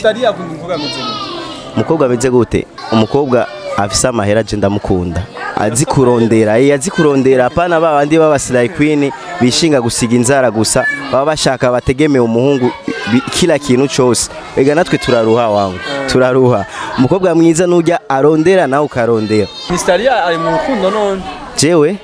gute? Mr. Lee akunda umukobwa ameze gute? Umukobwa ameze gute? Umukobwa afise amahera je ndamukunda. Azi kurondera, azi kurondera apana babandi baba slay queen bishinga gusiga inzara gusa, baba bashaka bategemeye umuhungu kila kintu cyose. Ega natwe turaruha wangu, turaruha. Umukobwa mwiza nujya arondera nawe ukarondera. Mr. Lee ari mu rukundo none? Jewe?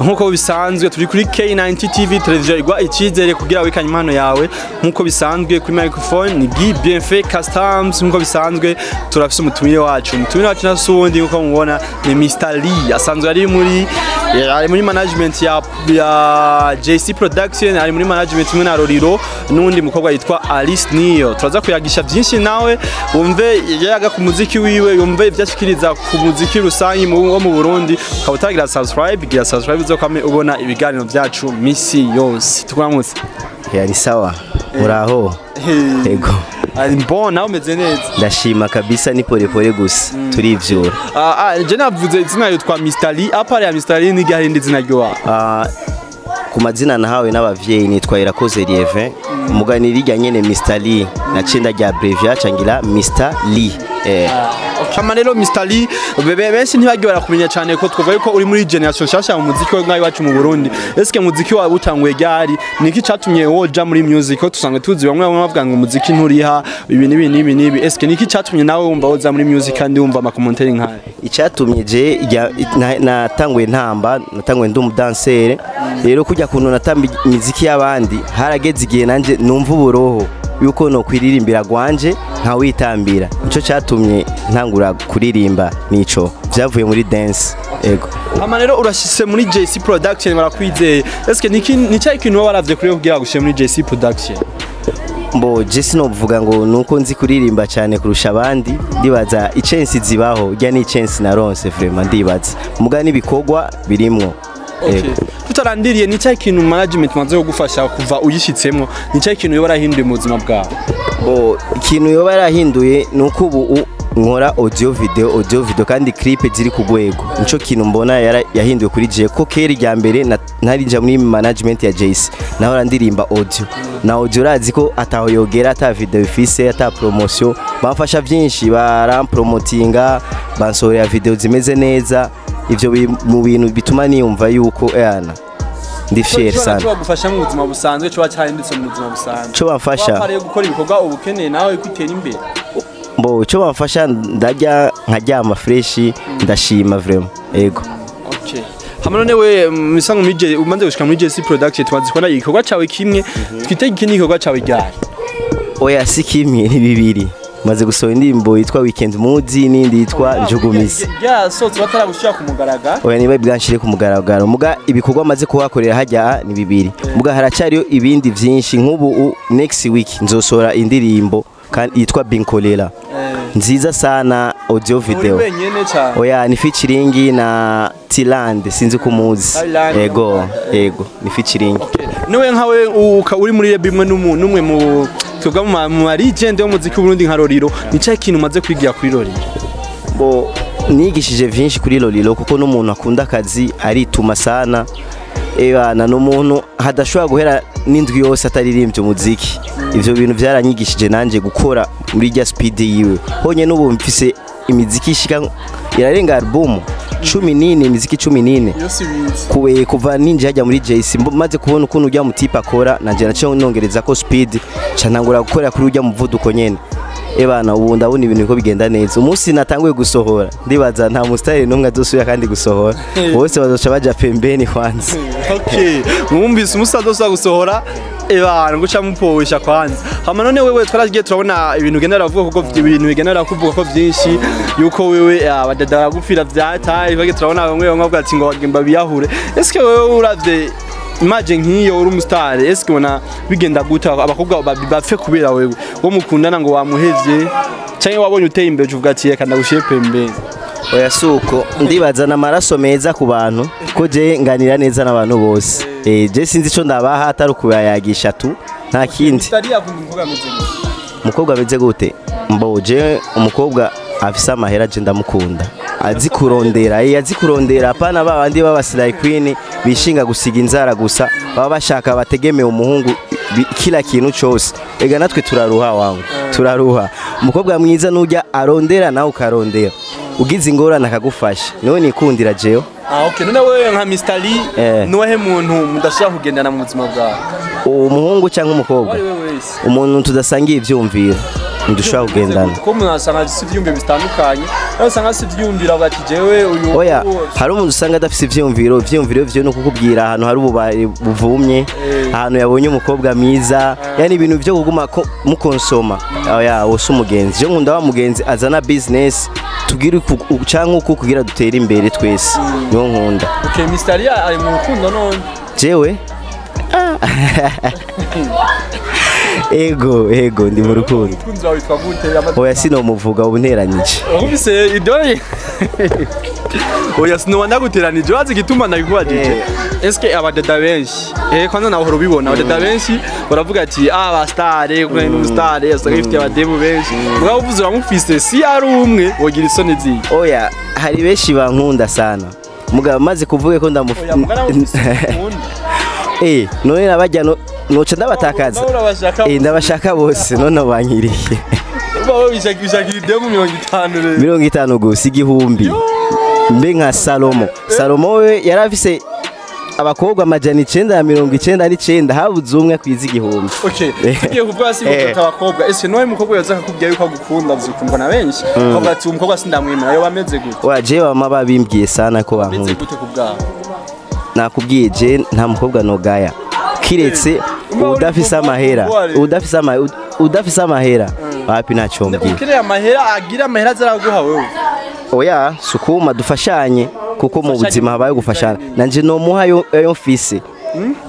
Nkuko bisanzwe turi kuri K90 TV televiziyo igwa icyizere kugira wikanye impano yawe. Nkuko bisanzwe kuri microphone ni Guy Bienfait Customs. Nkuko bisanzwe turafise umutumire wacu nasundi nkuko mubona ni Mr. Lee, asanzwe ari muri management ya JC Production, ari muri management imwe na Roriro n'undi mukobwa yitwa Alice Niyo. Turaza kuyagisha byinshi nawe wumve yaga ku muziki wiwe, yumve ivyashikiriza ku muziki rusangi wo mu Burundi. Ukaba utagira subscribe, gira subscribe uzokwame ubona ibiganiro byacu misi yose. Tukuramutse. Yani sawa. Muraho. Yego. Bon, nawe umeze neza? Ndashima kabisa, ni pole pole gusa turivyura. Je navuze izina yitwa Mr. Lee, apart ya Mr. Lee ni gahindi izina ryo? Ku mazina nahawe n'abavyeyi nitwa Irakoze Lievin, mugani rirya nyene Mr. Lee, nacinda rya abrevia cangira Mr. Lee. Kama rero Mr. Lee benshi ntibagiye barakumenya cyane ko twavuga yuko uri muri generation nshasha mu muziki wo iwacu mu Burundi. Eske muziki wawe utanguye ryari? Niki catumye woja muri music? Ko tusanzwe tuzi bamwe bavuga ngo muziki nturiha ibi nibi nibi nibi. Eske niki catumye nawe wumva woza muri music kandi wumva ama commentaire nkaye? Icatumye je natanguye ntamba, natanguye ndi umudansere. Rero kujya kuntu natamba imiziki y'abandi harageze igihe nanje numva uburoho yuko no kwiririmbira gwanje nka witambira. Nico cyatumye ntangura kuririmba, nico byavuye muri dance. Ego. Hama rero urashise muri JC Production barakwizeye. Eske niki ni cyayi kintu waravye kuri kugira gushye muri JC Production? Mbo je sinovuga ngo nuko nzi kuririmba cyane kurusha abandi, ndibaza ichance zibaho, rya ni chance naronse vraiment ndibaza. Muga nibikogwa birimwo. Okay. Tutarandiriye ni cyayi kintu management maze kugufasha kuva uyishitsemo, ni cyayi kintu yoba yarahinduye mu buzima bwawe? Bo ikintu yoba yarahinduye nuko ubu nkora audio video kandi clip ziri ku rwego. Nico kintu mbona yahinduye kuri je, ko kera rya mbere narinja muri management ya JC naho ndirimba audio. Na audio urazi ko ataho yogera ata video ifise ata promotion, bamfasha byinshi, barampromotinga, bansohorera video zimeze neza. Ivyo mu bintu bituma niyumva yuko yana ndi fier sana. Cyo bagufasha mu buzima busanzwe, cyo cyahindutse mu buzima busanzwe. Cyo bamfasha wapariye gukora ibikorwa ubukeneye nawe kwitera imbere. Mbo cyo bamfasha ndajya nkaryama fresh, ndashima vraiment. Yego. Okay. Hama none we misango muri umanze gushika muri JC Production twazi kubona igikorwa cyawe kimwe, twitege ikindi gikorwa cyawe ryari? Oya si kimwe ni bibiri. Maze gusohora indirimbo yitwa Weekend Mood n'indi yitwa Njugumizi. Yasohotse bataragushira ku mugaragaro. Oya niba bwanshire ku mugaragaro. Muga ibikorwa maze kuhakorera hajya ni bibiri. Muga haracyariyo ibindi byinshi nk'ubu next week nzosohora indirimbo kandi yitwa Binkolera. Nziza sana audio video. Oya ni featuring na Thailand, sinzi kumuzi. Yego, yego ni featuring. Niwe nkawe uri muri bimwe n'umwe mu tuvuga mu legend yo muziki Burundi nka Roriro, ni cya kintu umaze kwigira kuri Roriro? Bo nigishije vyinshi kuri Roriro kuko n'umuntu akunda akazi arituma sana. Ebana n'umuntu hadashobora guhera n'indwi yose ataririmbye umuziki. Ivyo bintu byaranyigishije nanje gukora muri rya speed yiwe. Honye n'ubu mfise imiziki ishika irarenga album 14, imiziki 14. Kuwe kuva ninje hajya muri JC maze kubona ukuntu ujya mutipa akora nanje naco nongereza ko speed canangura gukora kuri ujya muvuduko nyene. Ebana ubu ndabona ibintu ko bigenda neza. Umunsi natanguye gusohora ndibaza nta mustyle numwe azosubira kandi gusohora. Bose bazoca baja pembeni kwanza. Okay. Mwumvise umusaza azosa gusohora ebana guca mupowisha kwanza. Hama none wewe twaragiye turabona ibintu ugenda ravuga kuko ibintu bigenda rakuvuga ko byinshi yuko wewe abadada gupfira vyataye bage turabona bamwe bamwe bavuga ati ngo bagimba biyahure. Eske wewe uravye imagine nkiyo uri umustar, eske ubona bigenda gute abakobwa bapfe kubera wewe wo mukundana ngo wamuhevye canke wabonye uteye imbere uvuga ati reka ndagushiye pembeni? Oya suko ndibaza na maraso meza ku bantu ko je nganira neza n'abantu bose. Je sinzi ico ndabaha atari kubayagisha tu nta kindi. Umukobwa ameze gute? Mbo je umukobwa afise amahera je ndamukunda. Azi kurondera, azi kurondera, apana babandi baba slay queen bishinga gusiga inzara gusa, baba bashaka bategemeye umuhungu kila kintu cyose. Ega natwe turaruha wangu, turaruha. Umukobwa mwiza nujya arondera nawe ukarondera, ugize ingorane akagufasha. Niwe nikundira jewe. Ah, okay. None wewe nka Mr. Lee, nuwahe muntu mudashobora kugendana mu buzima bwawe? Umuhungu cyangwa umukobwa? Umuntu tudasangiye ivyumviro ntidushobora kugendana. Kuko umuntu asanga si ivyumviro bitandukanye, usanga si ivyumviro avuga ati jewe uyu. Oya, hari umuntu usanga adafise ivyumviro, ivyumviro vyo no kukubwira ahantu hari ububari buvumye, ahantu yabonye umukobwa mwiza, yani ibintu byo kuguma mukonsoma. Oya, wose umugenzi. Je nkunda wa mugenzi azana business tugira canke uku kugira dutere imbere twese. Niyo nkunda. Okay, Mr. Lee ari mu rukundo none? Jewe? Ego, ego ndi mu rukundo. Oya sinomuvuga ubu nteranyije. Ubise idore. Oya sino ndaguteranije wazi gituma ndabikubajije. Eske abadada benshi kwanza nawe urubibona abadada benshi baravuga ati aba star kumwe n'umustar usanga ifite abadebu benshi. Mugabo uvuze uramufise si ari umwe wogira isoni ziye. Oya hari benshi bankunda sana. Mugabo maze kuvuge ko ndamufise. None nabajya noca ndabatakaza. Ndabashaka bose none bankiriye. Baba bishakira idemu 50 rero. 50 gusa igihumbi. Mbe nka Salomo. Salomo we yarafise abakobwa 999 habuze umwe akwiza igihumbi. Okay, tugiye kuvuga si gufata abakobwa. Ese nowe mukobwa yoza akakubwira yuko agukunda vyukundwa na benshi. Akavuga ati umukobwa sindamwemera yo bameze gute? Oya je bama babimbwiye sana ko bankunda. Bameze gute kubwawe? Nakubwiye je nta mukobwa nogaya. Kiretse udafise amahera, udafise amahera wapi nacombye. Ukeneye amahera agira amahera azaraguha wewe. Oya sukuma dufashanye kuko mu buzima habaye gufashana. Nanje no muha yo mfise.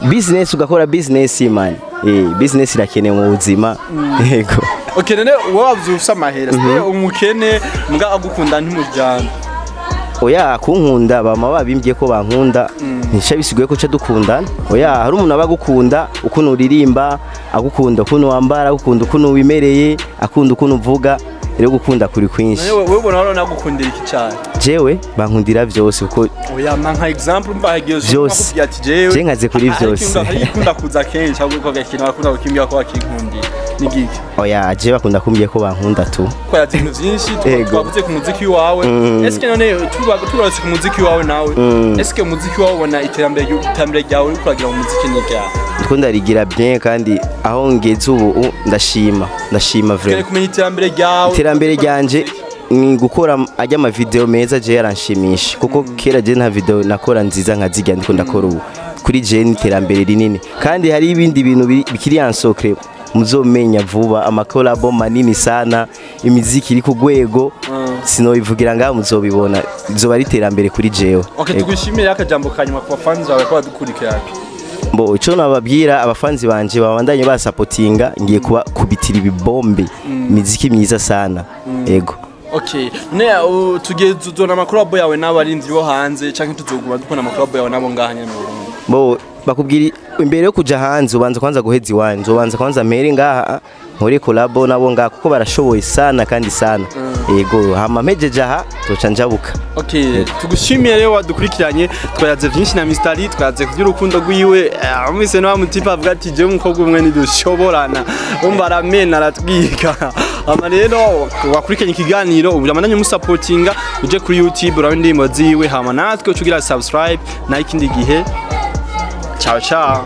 Business ugakora business man. Business irakenewe mu buzima. Yego. Okay, none wowe ufise amahera, umukene mbwa agukunda ntimujyana. Oya kunkunda bama babimbye ko bankunda ntisha bisiguye ko ca dukundana. Oya hari umuntu abagukunda ukuntu uririmba, agukunda ukuntu wambara, agukunda ukuntu wimereye, akunda ukuntu uvuga. Rero gukunda kuri kwinshi. Wewe ubona haro nagukundira iki cyane? Jewe bankundira byose kuko oya nka example mbahagiye byose ati jewe je nkaze kuri byose. Hari ikunda kuza kenshi ahubwo ko gakina bakunda kukimbya ko bakinkundira. Ni giki? Oya je bakunda kumbye ko bankunda tu. Ko yazintu byinshi twavuze ku muziki wawe. Eske none tugarutse ku muziki wawe nawe. Eske umuziki wawe ubona iterambere ryawe uri kuragira mu muziki ni ryawe? Ndikunda rigira bien kandi aho ngeze ubu ndashima, ndashima vraiment. Kumenya iterambere ryawe. Iterambere ryanje ni gukora ajya ama video meza je yaranshimisha kuko kera je nta video nakora nziza nkazijya ndiko ndakora ubu. Kuri je ni iterambere rinini kandi hari ibindi bintu bikiri yansokre muzomenya vuba, amakolabo manini sana, imiziki iri ku rwego sinobivugira ngaho muzobibona, izoba ari iterambere kuri jewe. Okay, tugushimira akajambo kanyuma ku bafanzi bawe ko badukurikirana. Mbo ico nababwira abafanzi banje babandanye basapotinga, ngiye kuba kubitira ibibombe imiziki myiza sana. Yego. Okay, ne tugiye tuzona amakolabo yawe n'abarinzi bo hanze canke tuzoguma dukona amakolabo yawe nabo ngaha nyene mu Burundi? Bo bakubwira imbere yo kuja hanze ubanza kwanza guheza iwanje, ubanza kwanza mpere ngaha nkore collabo nabo ngaha kuko barashoboye sana kandi sana. Yego, hama mpejeje aha toca njabuka. Okay, tugushimiye rero wadukurikiranye, twayaze vyinshi na Mr. Lee, twayaze kuby'urukundo rwiwe. Amwise no mutipa avuga ati je umukobwa umwe nidushoborana. Umva aramena aratwika. Ama rero wakurikiranye ikiganiro uburamandanye musapotinga uje kuri YouTube urabe indirimbo ziwe, hama natwe ucugira subscribe na ikindi gihe. Ciao ciao.